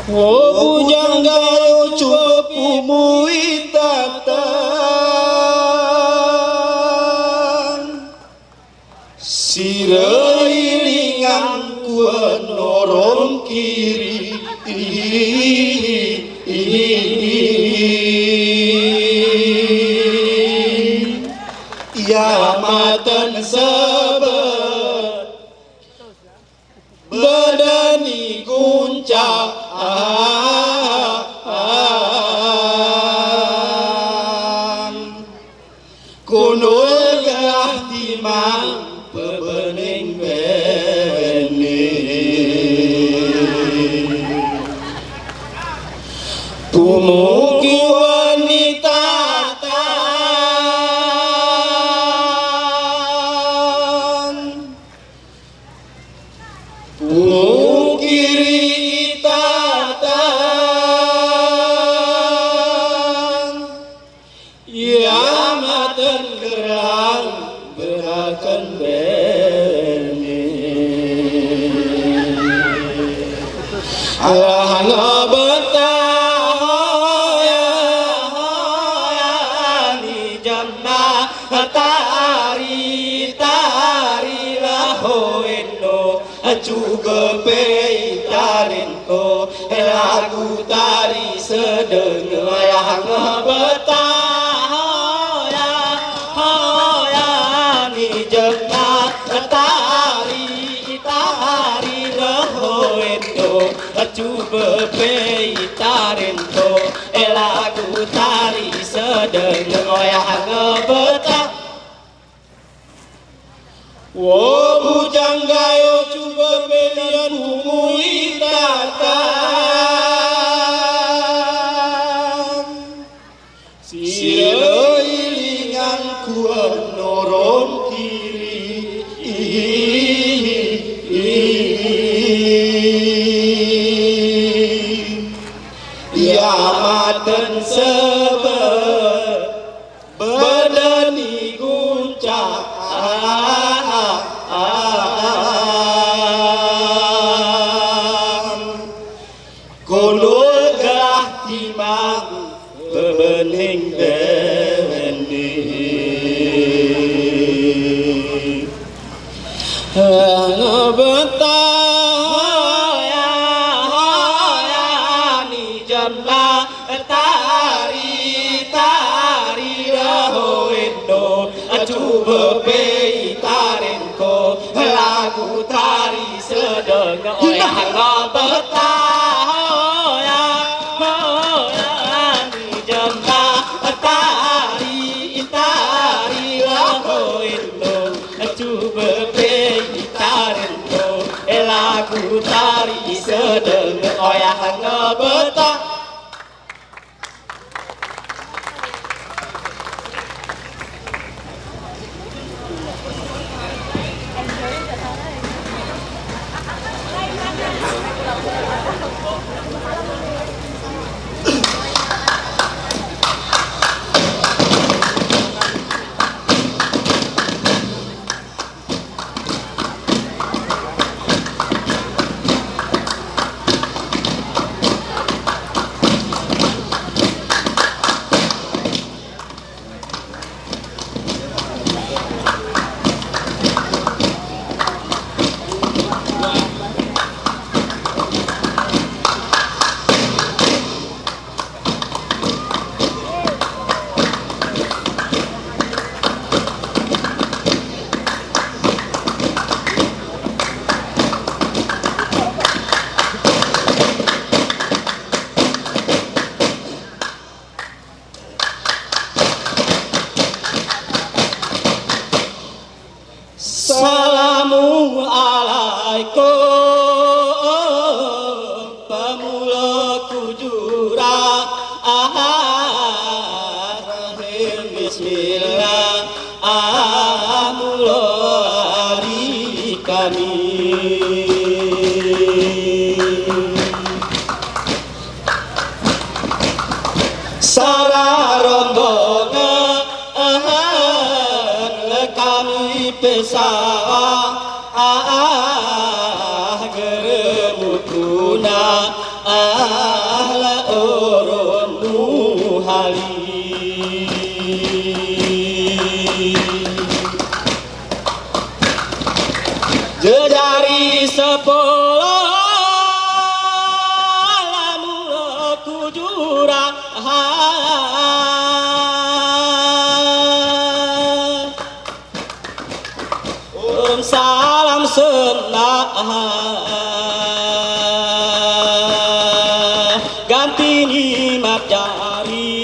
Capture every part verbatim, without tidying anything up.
Wo bujangga yo cuba pumuy tatang, sira ilingan kuwa norong kiri. Iya maten sebet badan iguncang. Kunul gerah timang pebening bene. Pumukuan ni tatang. Pukiri tatang, iya maten gerang beraken bene. Alah ngebetah, ya, ya, ni jema tari, tari lah ho eno. Cuba pey itarin ko, lagu tari sedeng. Alah ngebetah, ya, ya, ni jema tari, tari lah ho eno. Cuba pey itarin ko, lagu tari sedeng. Alah ngebetah. Wo bujangga yo cuba belian pumuy tatang, sira ilingan kuwa norong kiri. Iya maten sebet badan iguncang. Kunul gerah timang pebening bene. Ngebetah, ya, ya, ni jema tari, tari lah ho eno. Cuba pey itarin ko, lagu tari sedeng. Alah ngebetah, ya, ya, ni jema tari, tari lah ho eno. Cuba pey itarin ko, lagu tari sedeng. Alah ngebetah. Salamu alaykum, pamula kujura, ah, rahim bismillah, ah, mula ari kami. Sara rombongan, ah, kami pesawa, ah, ah, geremu tuna, Ala orun muhali. Jejari sepolo ala mula kujura ha. Om salam sena ganti ni matjari.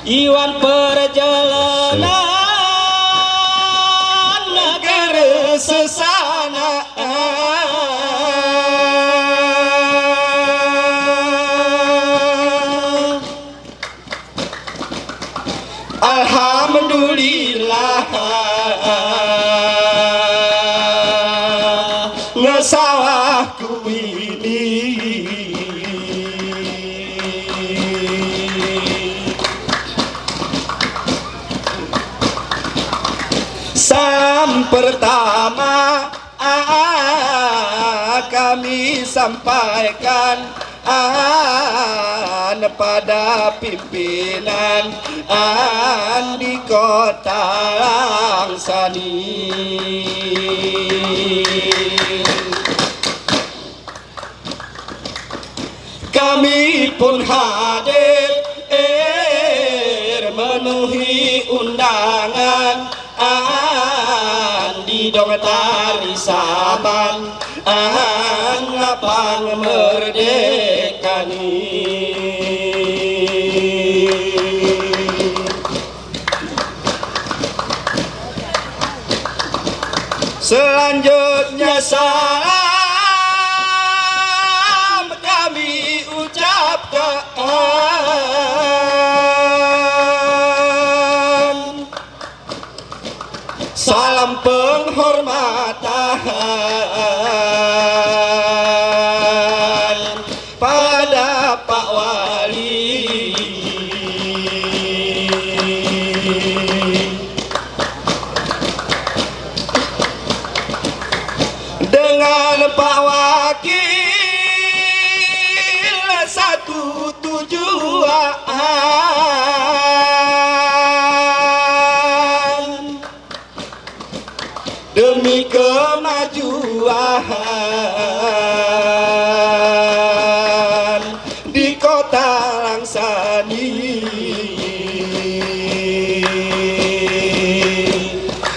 Iwan perjalanan negeri sesana. Alhamdulillah, ngesawahku ini. Salam pertama kami sampaikan pada pimpinan di Kota Langsani. Kami pun hadir menuhi undangan di dong tari saban lapang merdeka ni. Selanjutnya salam kami ucapkan, salam penghormatan pada Pak Wali. Dengan Pak Wakil satu tujuan. Demi kemajuan di Kota Langsani.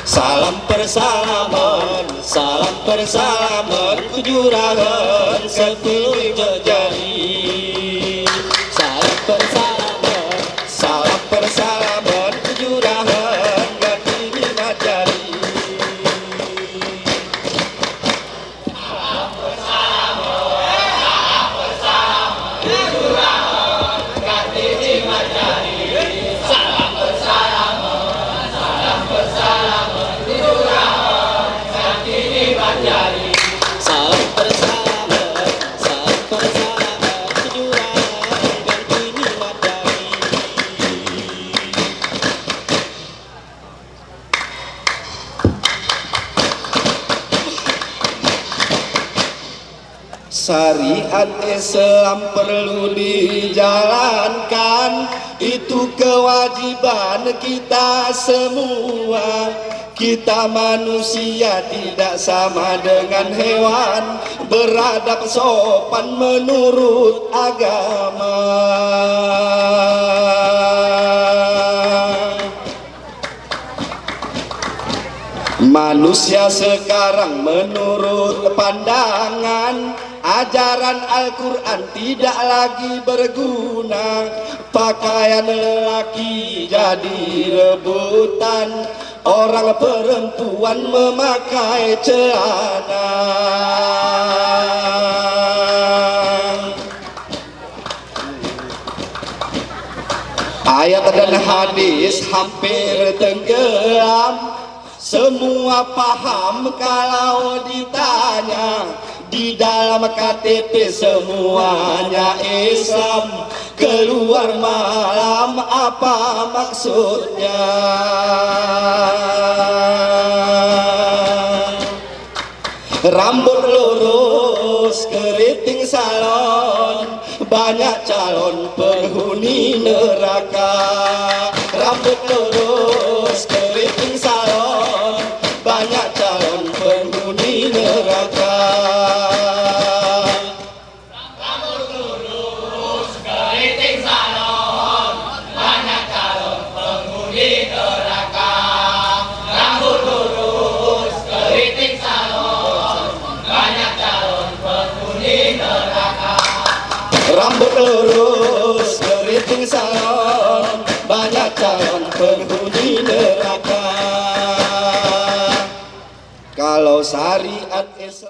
Salam persalaman, salam persalaman, kujurahan satu jari. Salam persalaman, salam persalaman, kujurahan ganti ni matjari. Syariat Islam perlu dijalankan, itu kewajiban kita semua. Kita manusia tidak sama dengan hewan, beradab sopan menurut agama. Manusia sekarang menurut pandangan, ajaran Al-Quran tidak lagi berguna. Pakaian lelaki jadi rebutan, orang perempuan memakai celana. Ayat dan hadis hampir tenggelam. Semua paham kalau ditanya. Di dalam K T P semuanya Islam. Keluar malam apa maksudnya? Rambut lurus keriting salon, banyak calon penghuni neraka. Rambut lurus keriting salon, banyak calon penghuni neraka. Rambut lurus keriting salon, banyak calon penghuni neraka. Rambut lurus keriting salon, banyak calon penghuni neraka. Rambut lurus keriting salon, banyak calon penghuni neraka. Kalau syariat Islam